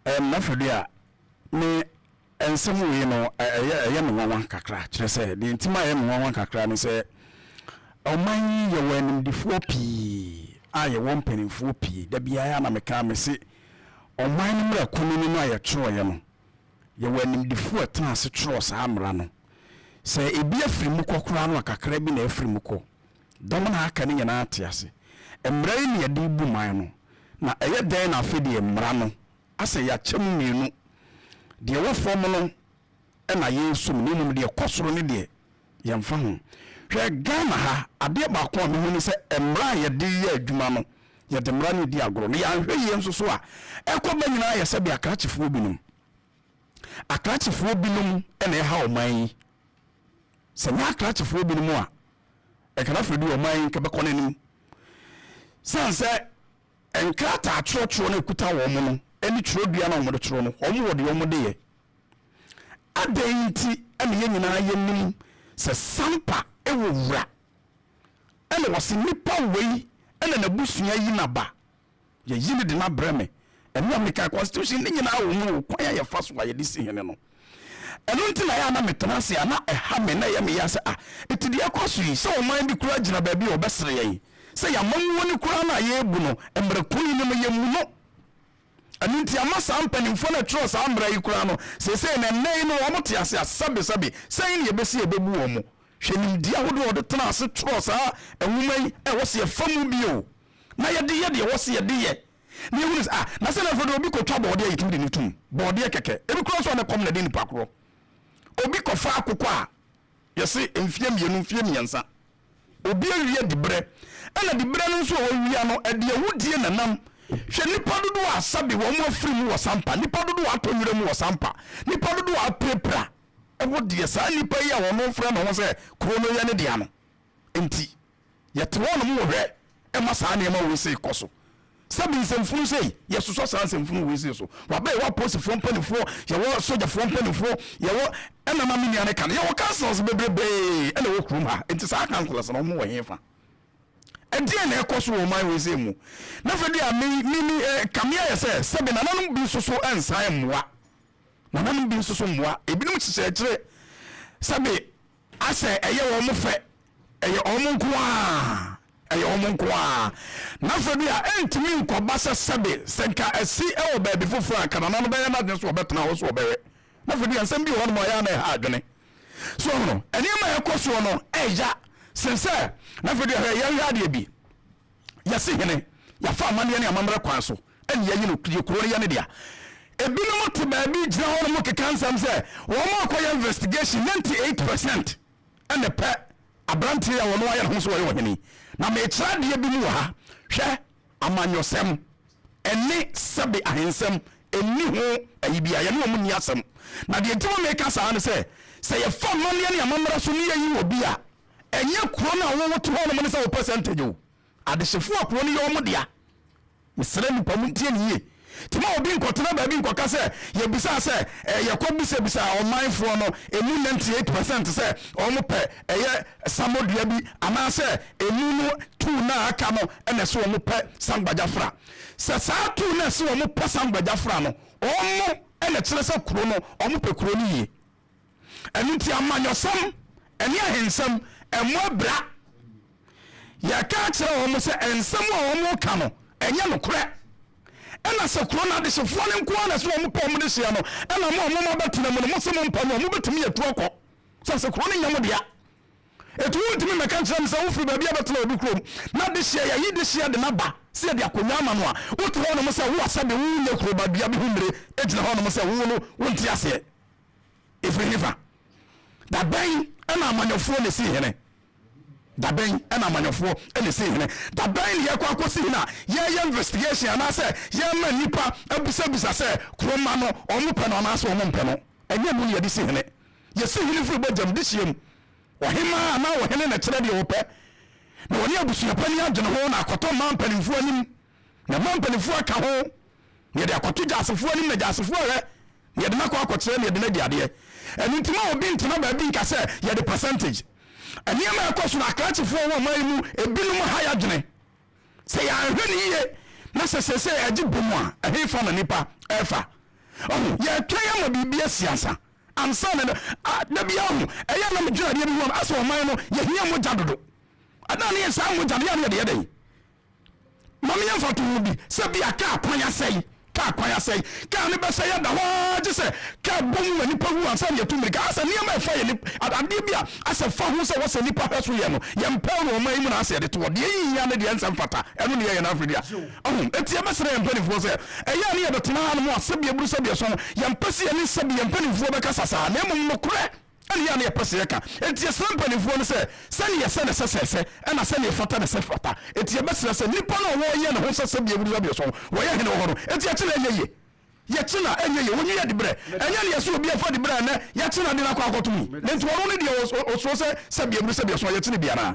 Nafadu a me nsɛm wei no ɛyɛ ɛyɛ me nwanwa kakra. Kyerɛ sɛ deɛ nti ma ɛyɛ me nwanwa kakra ne sɛ ɔman yi yɛwɔ animdifoɔ pii a yɛwɔ mpanimfoɔ pii. Da biara na meka me se ɔman no mmara kunini no a yɛtwerɛeɛ no, yɛwɔ animdifoɔ a ɛtena ase twerɛ saa mmara no. Sɛ ebi afiri mu kɔ koraa no a, kakra bi na afiri mu kɔ. Dɔm no a aka no nyinaa te ase. Mmara yi na yɛde rebu man no, na ɛyɛ dɛn na afei deɛ mmara no asɛ yɛakyɛ mu mmienu? Deɛ ɛwɔ fam no na yɛresom na mmom deɛ ɛkɔ soro no deɛ yɛmfa ho. Hwɛ Ghana ha, adeɛ baako a mehu ne sɛ mmara a yɛde yɛ adwuma no, yɛde mmara no redi agorɔ. Na yɛanhwɛ yie nso so a, ɛkɔ ba nyinaa yɛ sɛdeɛ akrakyefoɔ binom, akrakyefoɔ binom na ɛha ɔman yi. Sɛ nyɛ akrakyefoɔ binom a, nka na afei de ɔman yi nka bɛkɔ n'anim. Sane sɛ nkrataa twerɛtwerɛ no ɛkuta wɔn no ne twerɛdua no a wɔde twerɛ no, wɔn wɔ deɛ wɔde yɛ. Adɛn nti na yɛn nyinaa yɛnim sɛ Sampa wɔ wura ɛna wɔse nipa wei ɛna n'abusua yi naba Yɛyi no de no abrɛ me. Ɛno a meka constitution ne nyinaa wɔ mu o, kwan a yɛfa so a yɛde si hene no. Ɛno nti na ɛyɛ a na metena ase a na ɛha me na ɛyɛ me ya sɛ ah, eti deɛ ɛkɔ so yi, sɛ ɔman bi koraa gyina baabi a ɔbɛsere yɛn sɛ yɛn amammuo no koraa no a yɛrebu no, mmara kunini no yɛmmu no. Ɛno nti ama saa mpanimfoɔ no a ɛtwerɛ saa mmara yi koraa no, seesei no ɛnnɛ yi no wɔn te ase a sɛbesɛbe sɛn na yɛbɛsi yɛbɛbu wɔn. Hwɛ nimdeɛ ahodoɔ a wɔde tenaa ase twerɛɛ saa nwoma yi a ɛwɔ sɛ yɛfa mu bio na yɛde yɛ deɛ ɛwɔ sɛ yɛde yɛ na yɛhunu sɛ ah, na sɛ na afei deɛ obi kɔtwa bɔɔdeɛ a yɛtumi de no tom bɔɔdeɛ kɛkɛ, ebi koraa nso a na kɔm na ɛde nipa korɔ. Obi kɔfa akokɔ a yɛse mfeɛ mmienu mfeɛ mmiɛnsa obi awia diberɛ, ɛna diberɛ no nso a wawia no ɛde awudie na nam. Hwɛ nnipa dodoɔ a sɛbe wɔn afiri mu wɔ Sampa, nnipa dodoɔ a atɔ nwura mu wɔ Sampa, nnipa dodoɔ a apirapira ɛwɔ deɛ saa nnipa yi a wɔn frɛ ne ho sɛ kuro no yɛ ne dea no nti. Yɛte hɔ nom wɔhwɛ ma saa nneɛma wei sei kɔ so. Sɛbi nsɛmfunu sei, yɛsosɔ saa nsɛmfunu wei sei so. Waba yɛwɔ apolisifoɔ mpanimfoɔ, yɛwɔ sogyafoɔ mpanimfoɔ, yɛwɔ ɛna na me nua no ka no, yɛwɔ councils bebrebee ɛna ɛwɔ kurom ha. Nti saa councillors no wɔn wɔ he fa? Ɛdeɛn na ɛkɔ so wɔ ɔman wei sei mu? Na afei deɛ a me me me eh, kame ayɛ sɛ sɛbi nananom bi nso so nsan mmoa. Nananom bi nso so mmoa. Ebinom hyehyɛ akyire sɛbi Asɛ ɛyɛ wɔn fɛ, ɛyɛ wɔn nko ara, ɛyɛ wɔn nko ara. Na afei bi a ɛntumi nkɔba sɛ sɛbe sɛ nka asi wɔ baabi foforɔ a, nka nana no bɛyɛ n'adwene sɛ ɔbɛtena hɔ so ɔbɛhwɛ. Na afei bi a nsɛm bi wɔ hɔnom a ɛyɛ a na ɛha adwene. So ɔhono nneɛma a ɛkɔ soɔ no ɛya sen sɛ na afei bi a hwɛ yɛnhwɛ adeɛ bi. Yɛse hene, yɛafa amanneɛ ne amammerɛ kwan so ɛne yɛayi no, yɛ kuro no yɛ ne dea. Ebinom te baabi gyina hɔ nom keka nsɛm sɛ wɔn akɔyɛ investigation 98% ɛna pɛ aberanteɛ yi a wɔn ayɛ ne ho sɛ wɔyɛ ɔhene yi. Na mekyerɛ adeɛ bi mu wɔ ha, hwɛ amanyɔsɛm ɛne sɛbe ahensɛm ɛnni ho ayi bia, yɛne wɔn nni asɛm. Na deɛ nti ma meka saa ne sɛ, sɛ yɛfa amanneɛ ne amammerɛ so ne yɛyi obi a, Ɛnyɛ kuro no a wo wote hɔ nom ne sɛ wo percentage o. Adehyefoɔ a kuro no yɛ wɔn dea. Mesrɛ nnipa montie no yie. Nti ma obi nkɔtena baabi nkɔka sɛ yɛbisaa sɛ eh, yɛkɔ bisabisa ɔmanfoɔ no ɛmu 98 percent sɛ wɔn pɛ ɛyɛ samodua bi anaasɛ ɛmu no tuu no a aka no ɛna ɛsɛ wɔn pɛ sangbagya fra. Sɛ saa tuu no ɛsɛ wɔn pɛ sangbagya fra no wɔn ɛna kyerɛ sɛ kuro no wɔn pɛ kuro no yie. Ɛno nti amanyɔsɛm ne ahensɛm mmɔ abira. Yɛka akyerɛ wɔn sɛ nsɛm a wɔka no ɛnyɛ nokorɛ. Ɛna sɛ kuro no adehyefoɔ no nko ara na ɛsɛ wɔn pɛ wɔn dehyeɛ no, ɛna mo a mo abɛtena mu no mo se mo mpɛ no a, mobɛtumi atu akɔ. Sɛ sɛ kuro no nyɛ mo dea. Enti wontumi mmɛka nkyerɛ me sɛ wofiri baabi abɛtena obi kurom na dehyeɛ yɛayi dehyeɛ de no aba sɛ yɛde akonnwa ama no a, wote hɔnom sɛ wo a sɛbe wonyɛ kuro ba dua bi ho mmire gyina hɔnom sɛ wo no wonte aseɛ. Ɛfiri hefa? Da bɛn na amanyɔfoɔ na ɛsii hene? Da bɛn na amanyɔfoɔ na ɛsii hene? Da bɛn na yɛkɔ akɔsi hene a yɛyɛ investigation anaasɛ yɛma nnipa abisabisa sɛ kuroma no wɔn pɛ no anaasɛ wɔn mpɛ no? Ɛnyɛ ɛno na yɛde si hene. Yɛsi hene firi bagyam dehyeɛ mu. Ɔhemaa anaa ɔhene na ɛkyerɛ deɛ ɔpɛ, na ɔne abusuapanin adwene ho na akɔtɔ mmaa mpanimfoɔ anim, na mmaa mpanimfoɔ aka ho, na yɛde akɔto gyasefoɔ anim na gyasefoɔ ahwɛ, na yɛde no akɔ akɔkyerɛ na yɛde no adi adeɛ. Ɛno nti ma obi ntena baabi nka sɛ yɛde percentage. Nneɛma a ɛkɔ so no akrakyefoɔ wɔ ɔman yi mu ebinom ha yɛadwene. Sɛ yɛanhwɛ no yie na sɛ seesei ɛgye bom a, ɛhefa na nnipa ɛrefa? Ɔho, yɛtwɛn ama biribi asi ansa. Ansa na, da biara ho, ɛyɛ na medwene adeɛ bi ho a, asɛ ɔman no, yɛhia mogya dodo. Ɛna ne yɛ saa mogya no, yɛ ne yɛde yɛ dɛn? Ma menyɛ mfatoho bi, sɛ bi a kaa kwan asɛe, kaa kwan asɛe, kaa no bɛsɛe ada hɔ ara gye sɛ kaa bɔ mu ma nipa wu ansa na yɛtu mmirika. Asɛ nneɛma a ɛfa yɛ nip, adeɛ bi a asɛ fa ho sɛ wɔsɛ nipa hwɛ so yɛ no, yɛmpɛw no ɔman yi mu na asɛ yɛde to hɔ. Deɛ ɛnhia ne deɛ ɛnsɛ mfata, ɛno ne yɛyɛ no afiri dea. Ɔho, enti yɛbɛsrɛ yɛn mpanimfoɔ sɛ, ɛyɛ a ne yɛbɛtena hanom a sɛbi aburu sɛbi ɛsɔn, yɛmpɛ sɛ yɛne sɛbi yɛn mpanimfoɔ bɛkasa saa, na mmom nokorɛ Ɛne yɛ a na yɛpɛ sɛ yɛka. Enti yɛsrɛ mpanimfoɔ no sɛ, sɛdeɛ ɛsɛ na ɛsɛ sɛ ɛsɛ, ɛna sɛdeɛ ɛfata na ɛsɛ fata. Enti yɛbɛsrɛ sɛ, nnipa no a wɔreyɛ ne ho sɛ sɛdeɛ awudu abiɛsɔn, wɔyɛ hene wɔ hɔ no, enti yɛkye no a ɛnyɛ yie. Yɛkye no a ɛnyɛ yie. Wɔnyi adiberɛ. Ɛnyɛ deɛ sɛ obi afa diberɛ a ɛnnɛ yɛakye no ade no akɔ akɔto mu yi. Na enti ɔno ne deɛ ɔsuro sɛ sɛdeɛ awudu sɛdeɛ ɛsɔn, yɛkye no bi anaa?